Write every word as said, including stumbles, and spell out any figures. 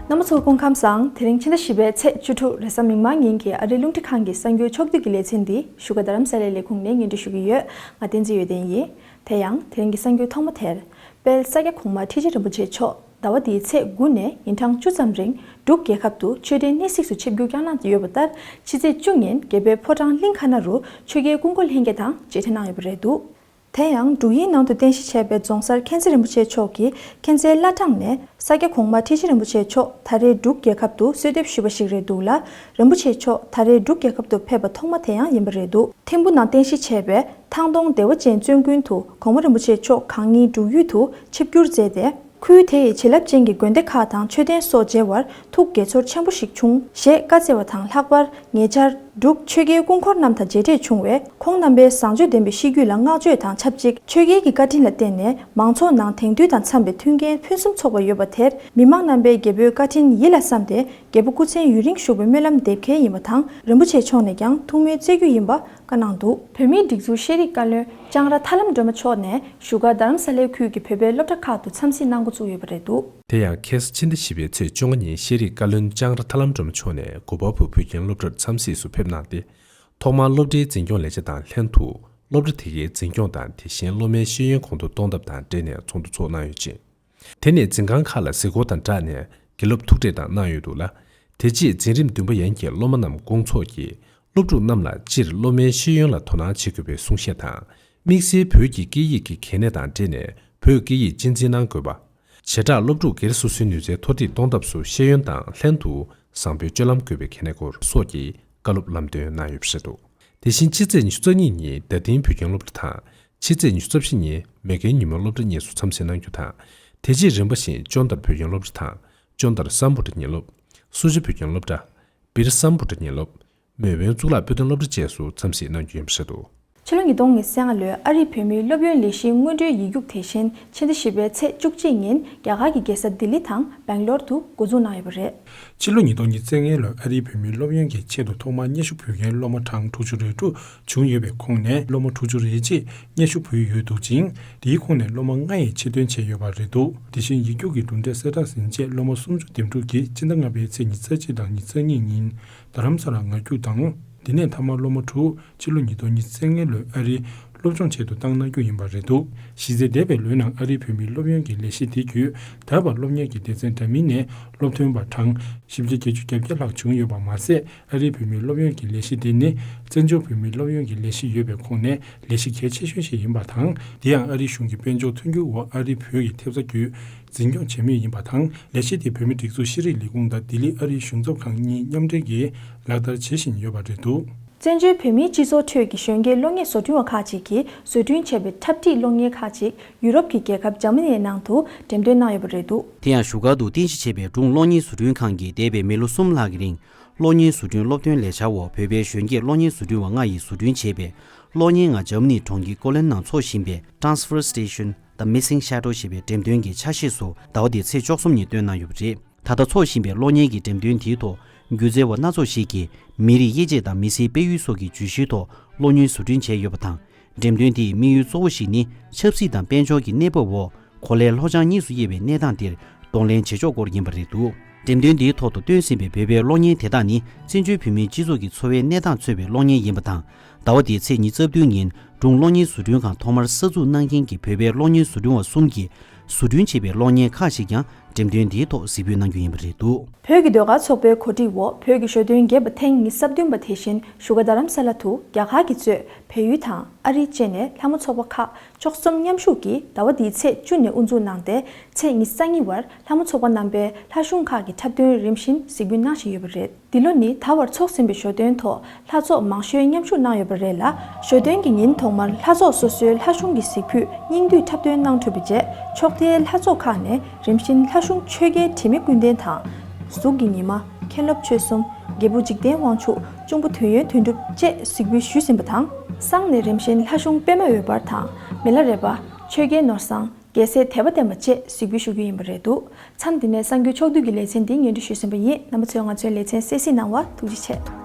རྣམ་པ་ཚོ་སྐུ་ཁམས་བཟང་། དེ་རིང་ཕྱི་ཟླ་བཞི་པའི་ཚེས་བཅུ་དྲུག་རེས་གཟའ་མིག་དམར་ཉིན་གྱི་ཨ་རིའི་རླུང་འཕྲིན་ཁང་གི་གསར་འགྱུར་ཕྱོགས་བསྡུས་ཀྱི་ལེ་ཚན་འདི་བཞུགས་སྒར་རྡ་རམ་ས་ལའི་ལས་ཁུངས་ནས་སྙན་སྒྲོན་ཞུ་གི་ཡོད། ང་བསྟན་འཛིན་ཡོན་ཏན་ཡིན། དེ་ཡང་དེ་རིང་གི་གསར་འགྱུར་ཐོག་མ་དེར། དཔལ་ས་སྐྱ་གོང་མ་ཁྲི་ཆེན་རིན་པོ་ཆེ་མཆོག་ཟླ་བ་འདིའི་ཚེས་དགུ་ནས་ཉིན་གྲངས་བཅུ་ཙམ་རིང་འབྲུག་རྒྱལ་ཁབ་ཏུ་མཆོད་རྟེན་གནས་གཟིགས་སུ་ཆིབས་བསྒྱུར་བསྐྱངས་གནང་ཡོད་པ་ལྟར། ཕྱི་ཚེས་བཅུ་ཉིན་རྒྱལ་པོའི་ཕོ་བྲང་གླིང་ཁ་ན་རུ་ཆོས་རྒྱལ་སྐུ་འཁོར་ལྷན་རྒྱས་དང་མཇལ་འཕྲད་གནང་ཡོད་པ་རེད་འདུག་དེ་ཡང་འབྲུག་ཡུལ་ནང་དུ་རྟེན་གཞི་བྱས་པའི་རྫོང་སར་མཁྱེན་བརྩེ་རིན་པོ་ཆེ་མཆོག་གིས་མཁྱེན་བརྩེའི་བླ་བྲང་ནས་ས་སྐྱ་གོང་མ་ཁྲི་ཆེན་རིན་པོ་ཆེ་མཆོག་ད་རེས་འབྲུག་རྒྱལ་ཁབ་ཏུ་གསོལ་འདེབས་ཞུས་པ་ཞིག་རེད་འདུག་ལ། རིན་པོ་ཆེ་མཆོག་ད་རེས་འབྲུག་རྒྱལ་ཁབ་ཏུ་ཕེབས་པ་ཐོག་མ་དེ་ཡང་ཡིན་པ་རེད་འདུག་ཐིམ་ཕུ་ནང་རྟེན་གཞི་བྱས་པའི་ཐང་སྟོང་བདེ་བ་ཅན་བཙུན་དགོན་དུ་གོང་མ་རིན་པོ་ཆེ་མཆོག་གང་ཉིད་འབྲུག་ཡུལ་དུ་ཆིབས་བསྒྱུར་མཛད་དེ། ཁུལ་དེ་ཡི་བྱིན་རླབས་ཅན་གྱི་དགོན་སྡེ་ཁག་དང་མཆོད་རྟེན་སོགས་མཇལ་བར་ཐུགས་དགྱེས་ཚོར་ཆེན་པོ་ཞིག་བྱུང་ཞེས་བཀའ་སྩལ་བ་དང་། ལྷག་པར་ཉེ་ཆར་འབྲུག་ཆོས་རྒྱལ་སྐུ་འཁོར་རྣམས་དང་མཇལ་འཕྲད་བྱུང་བས། ཁོང་རྣམ་པའི་བཟང་སྤྱོད་ལྡན་པའི་གཤིས་རྒྱུད་ལ་བསྔགས་བརྗོད་དང་ཆབས་ཅིག་ཆོས་རྒྱལ་གྱི་བཀའ་དྲིན་ལ་བརྟེན་ནས་མང་ཚོགས་ནང་དེང་དུས་དང་འཚམས་པའི་མཐུན་རྐྱེན་ཕུན་སུམ་ཚོགས་པ་ཡོད་པ་དེར། མི་མང་རྣམ་པས་རྒྱལ་པོའི་བཀའ་དྲིན་ཡིད་ལ་བསམས་ཏེ། རྒྱལ་པོ་སྐུ་མཚན་ཡུན་རིང་བཞུགས་པའི་སྨོན་ལམ་འདེབས་གལ་ཡིན་པ་དང་། རིན་པོ་ཆེ་མཆོག་ནས་ཀྱང་ཐུགས་སྨོན་བསྩལ་རྒྱུ་ཡིན་པ་བཀའ་གནང་འདུག་བོད་མིའི་སྒྲིག་འཛུགས་ཤེས་རིག་བཀའ་བློན་ལྕང་ར་ཐར་ལམ་སྒྲོལ་མ་མཆོག་ནས་བཞུགས་སྒར་རྡ་རམ་ས་ལའི་ཁུལ་གྱི་བོད་པའི་སློབ་གྲྭ་ཁག་ཏུ་འཚམས་གཟིགས་གནང་འགོ་བཙུགས་ཡོད་པ་རེད་འདུག་དེ་ཡང་ཁ་སང་ཕྱི་ཟླ་བཞི་པའི་ཚེས་བཅོ་ལྔ་ཉིན་ཤེས་རིག་བཀའ་བློན་ལྕང་ར་ཐར་ལམ་སྒྲོལ་མ་མཆོག་ནས་གོ་པལ་པུར་བོད་ཁྱིམ་སློབ་གྲྭར་འཚམས་གཟིགས་སུ་ཕེབས་གནང་སྟེ། ཐོག་མར་སློབ་གྲྭའི་འཛིན་སྐྱོང་ལས་བྱེད་དང་ལྷན་དུ་སློབ་གྲྭ་དེ་གའི་འཛིན་སྐྱོང་དང་། དེ་བཞིན་སློབ་མའི་ཤེས་ཡོན་གོང་མཐོར་གཏོང་ཐབས་དང་འབྲེལ་ནས་ཚོགས་འདུ་ཚོགས་གནང་ཡོད་ཅིང་། དེ་ནས་འཛིན་ཁང་ཁག་ལ་གཟིགས་སྐོར་དང་སྦྲགས་ནས་དགེ་སློབ་ཐུག་འཕྲད་དང་གནང་ཡོད་འདུག་ལ། དེ་རྗེས་འཛིན་རིམ་བདུན་པ་ཡན་གྱི་སློབ་མ་རྣམས་དགོང་ཚོགས་ཀྱིས་སློབ་ཕྲུག་རྣམས་ལ་སྤྱིར་སློབ་མའི་ཤེས་ཡོན་ལ་དོ་སྣང་བྱེད་དགོས་པའི་གསུང་བཤད་དང་། དམིགས་བསལ་བོད་ཀྱི་སྐད་ཡིག་གི་གལ་གནད་དང་འབྲེལ་ནས་བོད་སྐད་ཡིག་གཅེས་འཛིན་གནང་དགོས་པ། བྱེ་བྲག་སློབ་ཕྲུག་སྒེར་སོ་སོའི་ནུས་རྩལ་མཐོར་འདེགས་གཏོང་ཐབས་སུ་ཤེས་ཡོན་དང་ལྷན་དུ་བཟང་པོའི་སྤྱོད་ལམ་དགོས་པའི་གལ་གནད་སྐོར་སོགས་ཀྱི་བཀའ་སློབ་ལམ་སྟོན་གནང་ཡོད་པ་རེད་འདུག་དེ་བཞིན་ཕྱི་ཚེས་ཉི་ཤུ་རྩ་གཉིས་ཉིན་རྡ་སྟེང་བོད་ཁྱིམ་སློབ་གྲྭ་དང་། ཕྱི་ཚེས་ཉི་ཤུ་རྩ་བཞི་ཉིན་མེག་གྷན་ཉིན་མོའི་སློབ་གྲྭ་གཉིས་སུ་འཚམས་གཟིགས་གནང་རྒྱུ་དང་། དེ་རྗེས་རིམ་པ་བཞིན་ཅོན་ཏར་བོད་ཁྱིམ་སློབ་གྲྭ་དང་། ཅོན་ཏར་སམ་བྷོ་ཊ་ཉིན་སློབ། སུ་ཇཱ་བོད་ཁྱིམ་སློབ་གྲྭ། བིར་སམ་བྷོ་ཊ་ཉིན་སློབ། མོས་བོན་གཙུག་ལག་དཔེ་སྟོན་སློབ་གྲྭ་བཅས་སུ་འཚམས་གཟིགས་གནང་རྒྱུ་ཡིན་པ་རེད་འདུག་ཕྱི་ལོ་ཉིས་སྟོང་ཉི་ཤུ་རྩ་ལྔ་ལོའི་ཨ་རིའི་བོད་མིའི་སློབ་ཡོན་ལས་གཞིའི་སྔོན་འགྲོའི་ཡིག་རྒྱུགས་དེ་བཞིན་ཕྱི་ཟླ་བཞི་པའི་ཚེས་བཅུ་གཅིག་ཉིན་རྒྱ་གར་གྱི་རྒྱལ་ས་ལྡི་ལི་དང་སྦེང་ལོར་དུ་འགོ་འཛུགས་གནང་ཡོད་པ་རེད། ཕྱི་ལོ་ཉིས་སྟོང་ཉི་ཤུ་རྩ་ལྔ་ལོའི་ཨ་རིའི་བོད་མིའི་སློབ་ཡོན་གྱི་ཆེད་དུ་ཐོག་མར་སྙན་ཞུ་ཕུལ་མཁན་སློབ་མ་གྲངས་དྲུག་ཅུ་རེ་དྲུག་བྱུང་ཡོད་པའི་ཁོངས་ནས་སློབ་མ་དྲུག་ཅུ་རེ་གཅིག་སྙན་ཞུ་ཕུལ་ཡོད་འདུག་ཅིང་། དེའི་ཁོངས་ནས་སློབ་མ་ལྔ་ཡིས་ཆེད་འདོན་བྱས་ཡོད་པ་རེད་འདུག་དེ་བཞིན་ཡིག་རྒྱུགས་ཀྱི་གྲུབ་འབྲས་གསལ་བསྒྲགས་ཟིན་རྗེས་སློབ་མ་སུམ་ཅུ་དེ་དྲུག་གིས་ཕྱི་ཟླ་ལྔ་པའི་ཚེས་ཉི་ཤུ་རྩ་གཅིག་དང་ཉི་ཤུ་རྩ་གཉིས་ཉིན་རྡ་རམ་ས་ལར་ངལ་རྒྱུགས་དང་། འདི་ནས་མཐའ་མ་སློབ་མ་དྲུག་ཕྱི་ལོ་ཉིས་སྟོང་ཉི་ཤུ་རྩ་ལྔ་ལོའི་ཨ་རིའི་སློབ་སྦྱོང་ཆེད་དུ་བཏང་གནང་རྒྱུ་ཡིན་པ་རེད་འདུག་གཞི་རྩའི་འདས་པའི་ལོའི་ནང་ཨ་རིའི་བོད་མིའི་སློབ་ཡོན་གྱི་ལས་གཞི་དེ་བརྒྱུད་ད་བར་སློབ་གཉེར་གྱི་སྡེ་ཚན་འདྲ་མིན་ནས་སློབ་ཐོན་པ་གྲངས་བཞི་བརྒྱ་བརྒྱད་ཅུ་གྱ་བརྒྱད་ལྷག་བྱུང་ཡོད་པ་མ་ཟད། ཨ་རིའི་བོད་མིའི་སློབ་ཡོན་གྱི་ལས་གཞི་དེ་ནི་བཙན་བྱོལ་བོད་མིའི་སློབ་ཡོན་གྱི་ལས་གཞི་ཡོད་པའི་ཁོངས་ནས་ལས་གཞི་གལ་ཆེ་ཤོས་ཤིག་ཡིན་པ་དང་། དེ་ཡང་ཨ་རིའི་གཞུང་གི་དཔལ་འབྱོར་མཐུན་འགྱུར་འོག་ཨ་རིའི་བོད་ཀྱི་ཐེབས་རྩ་བརྒྱུད་འཛིན་སྐྱོང་བྱེད་མུས་ཡིན་པ་དང་། ལས་གཞི་དེ་བོད་མིའི་སྒྲིག་འཛུགས་ཤེས་རིག་ལས་ཁུངས་དང་ལྡི་ལི་ཨ་རིའི་གཞུང་ཚབ་ཁང་གཉིས་མཉམ་འབྲེལ་གྱིས་ལག་བསྟར་བྱེད་བཞིན་ཡོད་པ་རེད་འདུག་བཙན་བྱོལ་བོད་མིའི་སྤྱི་ཚོགས་ཁྲོད་ཀྱི་གཞོན་སྐྱེས་གློག་བརྙན་བཟོ་སྐྲུན་བ་ཁག་ཅིག་གིས་བཟོ་སྐྲུན་བྱས་པའི་འཁྲབ་ཁྲིད་གློག་བརྙན་ཁག་ཅིག་ཡུ་རོབ་ཀྱི་རྒྱལ་ཁབ་འཇར་མ་ནིའི་ནང་དུ་འགྲེམས་སྟོན་གནང་ཡོད་པ་རེད་འདུག་དེ་ཡང་བཞུགས་སྒར་དུ་རྟེན་གཞི་བྱས་པའི་སྒྲུང་གློག་བརྙན་བཟོ་སྐྲུན་ཁང་གིས་འདས་པའི་མི་ལོ་གསུམ་ལྷག་གི་རིང་། གློག་བརྙན་བཟོ་སྐྲུན་སློབ་སྟོན་ལས་འཆར་འོག་བོད་པའི་གཞོན་སྐྱེས་གློག་བརྙན་བཟོ་སྐྲུན་བ་ལྔ་ཡིས་བཟོ་སྐྲུན་བྱས་པའི་གློག་བརྙན་ལྔ་འཇར་མ་ནིའི་གྲོང་ཁྱེར་ཀོ་ལོན་ནང་འཚོགས་བཞིན་པའི་Transfer Station: The Missing Shadow ཞེས་པའི་འགྲེམས་སྟོན་གྱི་ཆ་ཤས་སུ་ཟླ་བ་འདིའི་ཚེས་བཅུ་གསུམ་ཉིན་བཏོན་གནང་ཡོད་པ་རེད། ད་ལྟ་འཚོགས་བཞིན་པའི་གློག་བརྙན་གྱི་འགྲེམས་སྟོན་དེའི་ཐོག་སྒྱུ་རྩལ་བ་སྣ་ཚོགས་ཤིག་གིས་མི་རིགས་དབྱེ་འབྱེད་དང་མི་སེར་སྤེལ་ཡུལ་སོགས་ཀྱི་བརྗོད་གཞིའི་ཐོག་གློག་བརྙན་བཟོ་སྐྲུན་བྱས་ཡོད་པ་དང་། འགྲེམས་སྟོན་དེའི་དམིགས་ཡུལ་གཙོ་བོ་ཞིག་ནི་ཆབ་སྲིད་དང་དཔལ་འབྱོར་གྱི་གནས་བབ་འོག་གོ་ལའི་ལྷོ་བྱང་གཉིས་སུ་དབྱེ་བའི་གནས་སྟངས་དེར་གདོང་ལེན་བྱེད་ཕྱོགས་སྐོར་ཡིན་པ་རེད་འདུག་འགྲེམས་སྟོན་འདིའི་ཐོག་ཏུ་སྟོན་ཟིན་པའི་བོད་པའི་གློག་བརྙན་དེ་དག་ནི་བཙན་བྱོལ་བོད་མིའི་སྤྱི་ཚོགས་ཀྱི་འཚོ་བའི་གནས་སྟངས་མཚོན་པའི་གློག་བརྙན་ཡིན་པ་དང་། ཟླ་བ་འདིའི་ཚེས་ཉི་ཤུ་རྩ་བདུན་ཉིན་སྒྲུང་གློག་བརྙན་བཟོ་སྐྲུན་ཁང་ཐོག་མར་གསར་འཛུགས་གནང་མཁན་གྱི་བོད་པའི་གློག་བརྙན་བཟོ་སྐྲུན་བ་གསུམ་གྱིས་བཟོ་སྐྲུན་བྱས་པའི་གློག་བརྙན་ཁག་ཅིག་ཀྱང་འགྲེམས་སྟོན་འདིའི་ཐོག་གཟིགས་འབུལ་གནང་རྒྱུ་ཡིན་པ་རེད་འདུག་བོད་ཀྱི་ཟློས་གར་ཚོགས་པའི་གོ་སྒྲིག་འོག་བོད་ཀྱི་ཞོ་སྟོན་རྒྱས་པ་ཐེངས་ཉི་ཤུ་རྩ་བདུན་པ་དེ་བཞིན་བཞུགས་སྒར་རྡ་རམ་ས་ལ་དུ་རྒྱ་གར་གྱིས་གཙོས་བལ་ཡུལ་དང་ཨ་རི་བཅས་ནས་ལྷ་མོ་ཚོགས་པ་ཁག་བཅུ་གསུམ་མཉམ་ཞུགས་ཀྱིས་ཟླ་བ་འདིའི་ཚེས་བཅུ་ནས་དབུ་འཛུགས་གནང་སྟེ། ཚེས་ཉི་ཤུ་རྩ་གཉིས་བར་ལྷ་མོ་ཚོགས་པ་རྣམ་པས་ལྷ་གཞུང་ཁག་གི་འཁྲབ་སྟོན་རིམ་བཞིན་གཟིགས་འབུལ་གནང་བཞིན་ཡོད་པ་རེད། འདི་ལོ་ནི་ད་བར་ཚོགས་ཟིན་པའི་ཞོ་སྟོན་ཐོག་ལྷ་ཚོགས་མང་ཤོས་མཉམ་ཞུགས་གནང་ཡོད་པ་རེད་ལ། ཞོ་སྟོན་གྱི་ཉིན་ཐོག་མར་ལྷ་ཚོགས་སོ་སོའི་ལྷ་གཞུང་གི་གཟིགས་ཕུད་སྙིང་བསྡུས་འཁྲབ་སྟོན་གནང་གྲུབ་པའི་རྗེས། ཕྱོགས་མཐའི་ལྷ་ཚོགས་ཁག་ནས་རིམ་བཞིན་ལྷ་གཞུང་ཆོས་རྒྱལ་དྲི་མེད་ཀུན་ལྡན་དང་། གཟུགས་ཀྱི་ཉི་མ། མཁན་སློབ་ཆོས་གསུམ། རྒྱལ་པོ་འཇིག་རྟེན་དབང་ཕྱུག་གཅུང་པོ་དུས་ཡུན་དོན་གྲུབ་བཅས་གཟིགས་འབུལ་ཞུས་ཟིན་པ་དང་། བསང་ནས་རིམ་བཞིན་ལྷ་གཞུང་པད་མ་འོད་འབར་དང་། མི་ལ་རས་པ། ཆོས་རྒྱལ་ནོར་བཟང་། རྒྱལ་སྲས་དད་པ་བསྟན་པ་བཅས་གཟིགས་འབུལ་ཞུ་རྒྱུ་ཡིན་པ་རེད་འདུག་མཚམས་འདི་ནས་གསར་འགྱུར་ཕྱོགས་བསྡུས་ཀྱི་ལེ་ཚན་འདི་སྙན་སྒྲོན་ཞུས་ཟིན་པ་ཡིན། རྣམ་པ་ཚོས་ང་ཚོའི་ལེ་ཚན་གསན་གཟིགས་གནང་བར་ཐུགས་རྗེ་ཆེ།